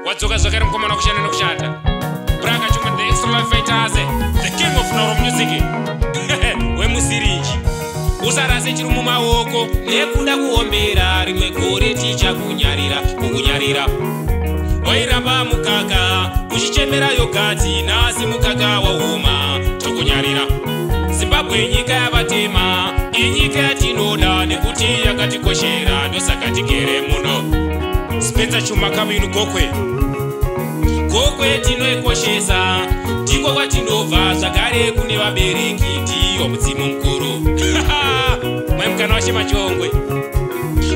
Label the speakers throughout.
Speaker 1: Wadzoka zvakare mukomana kushanda nekushata. Braka Chuma, the extra life fighters, the king of Noro music. Wemusirinji. Usarase chiri mumaoko nekuda kuombera, rimwe gore tichakunyarira, kukunyarira. Wairamba mukaka uchichemera yogati, nhasi mukaka waoma, tokunyarira. Zimbabwe nyika yavatema, inyika yatinoda nekuti yakatikoshera, ndosaka tigere muno. Spencer Chuma Kaminu Gokwe. Gokwe tinoikoshesa, ndiko kwatinobva zvakare kune vabereki, ndiyo mudzimu mukuru. Mai mukana washe Machongwe.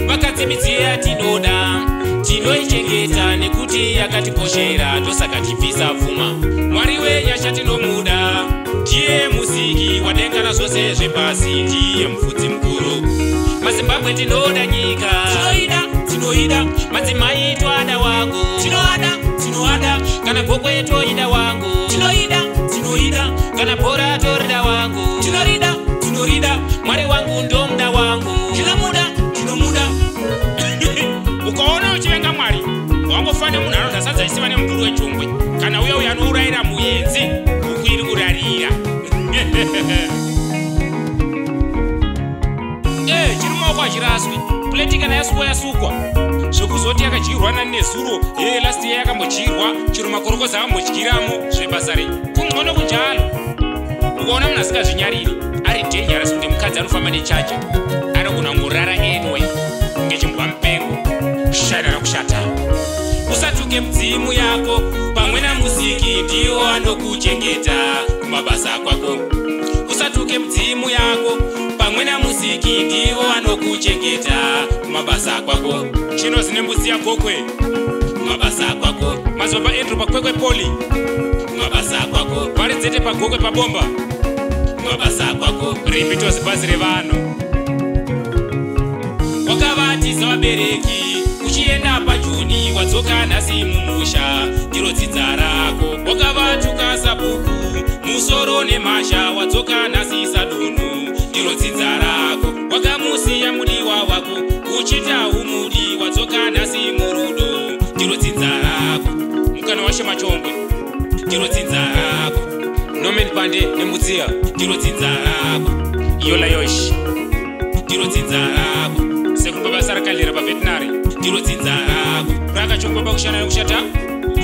Speaker 1: Vakadzi midziyo yatinoda, tinoichengeta nekuti yakatikoshera, ndosaka tibvisa pfuma. Mwari wenyasha tinomuda, ndiye musiki wadenga nazvose zvepasi, ndiye mufudzi mukuru. MaZimbabwe tinoda nyika, tinoida, tinoida. Madzimai toada wangu, tinoada, tinoada. Kana Gokwe toida wangu, tinoida, tinoida. Kana bhora torida wangu, tinorida, tinorida. Mwari wangu ndomuda wangu, tinomuda, tinomuda. Ukaona uchivenga Mwari, wangofanira munhu anodya sadza isiva nemuduri wejongwe, kana uya uya anourayira muenzi huku iri kurarira. Chiri mumaoko hachiraswi. Plate kana yasukwa yasukwa. Zvekuzoti yakadyirwa nani nezuro, last year yakambodyirwa, chero makorokoza akambodyiramo, zvebasa rei. Kungcono kunjalo. Ukaona munhu asingazvinyariri, ari dangerous kunge mukadzi anofamba nechaja. Anogona kungorara anyway, kunge chimbwa mupengo. Kushaina nokushata. Usatuke mudzimu yako, pamwe namusiki ndiwo anokuchengeta kumabasa kwako. Usatuke mudzimu yako, pamwe namusiki ndiwo anokuchengeta kumabasa kwako. Chinozi nembudzi yaGokwe kumabasa kwako. Madzibaba Andrew paKwekwe Poli kumabasa kwako. Varidzete paGokwe pabomba kumabasa kwako. Rimbitozi bhazi revanhu. Wakavatiza vabereki uchienda pajuni, wadzoka nhasi mumusha, ndiro dzidza rako. Wakavatuka sabhuku musoro nemhasha, wadzoka nhasi sadunhu, ndiro dzidza rako. Wakamusiya mudiwa wako uchita umudi, wadzoka nhasi murudo, ndiro dzidza rako. Mukana washe Machongwe, ndiro dzidza rako. Norman Pande nembudziya, ndiro dzidza rako. Yola Yoshi, ndiro dzidza rako. Sekuru baba Sarakalira paveterinary, ndiro dzidza rako. Rakachongwa pakushanda nekushata,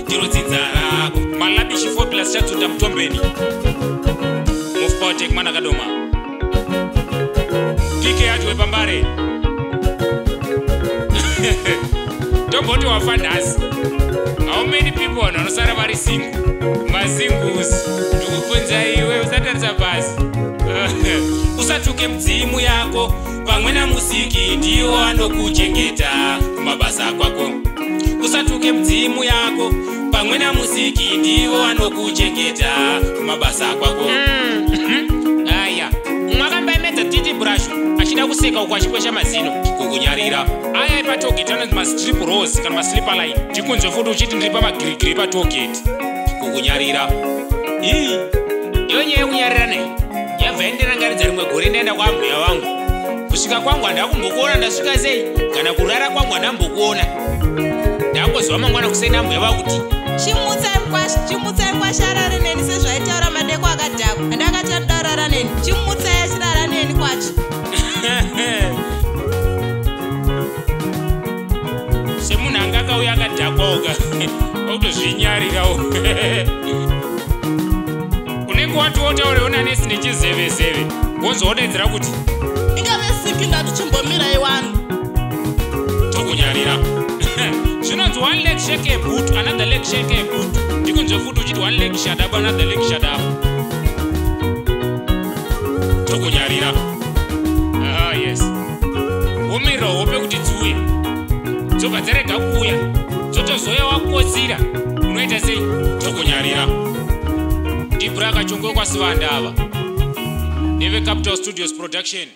Speaker 1: ndiro dzidza rako. Malabishi 4 plus chatsunda mutombeni. Move Power mwana kadoma. PK yacho wepambare. Tomboti wafa nhasi. How many people vanhu vanosara vari single? Masinguzi. Ndikubvunza iwe usatarisa pasi. Usatuke mudzimu yako, pamwe namusiki ndiwo anokuchengeta kumabasa kwako. Usatuke mudzimu yako, pamwe namusiki ndiwo anokuchengeta kumabasa kwako. Aya, umwe akambaimedza titi brush achida kuseka uku achikwesha mazino, kukunyarira. Aya epatollgate anonzi mastrip rose kana masleeper line. Ndikunzwe futi uchiti ndiri pamagirigiri patollgate, kukunyarira. Ii, iyo nyaya yekunyarira nei yabva yandirangaridza rimwe gore ndaenda kwambuya vangu. Kusvika kwangu handakumbokuona ndasvika sei, kana kurara kwangu handambokuona. Ndangozwa mangwana kuseni ambuya vakuti
Speaker 2: Chimutsai mukwasha, chimutsai mukwasha arare neni sezvaitaura madeko akadhakwa. Handakati anoda kurara neni, chimutsai achirara neni kwacho.
Speaker 1: Semunhu anga akauya akadhakwawoka, autozvinyarirawo. Unenge watiwotaurewo nanesi nechizevezeve, wonzwa wodaidzira kuti
Speaker 3: Ingave siki ngati chimbomirai wani.
Speaker 1: Tokunyarira. Zvinonzi one leg shake a boot, another leg shake a boot. Ndikunzwe futi uchiti one leg shut up, another leg shut up. Tokunyarira. Ah, yes. Womirira hope kuti dziuye, dzobva dzarega kuuya, dzotozoya wakotsira, unoita sei? Tokunyarira. Ndibhura Kachongwe kwaSivanda ava neveCapital Studios Production.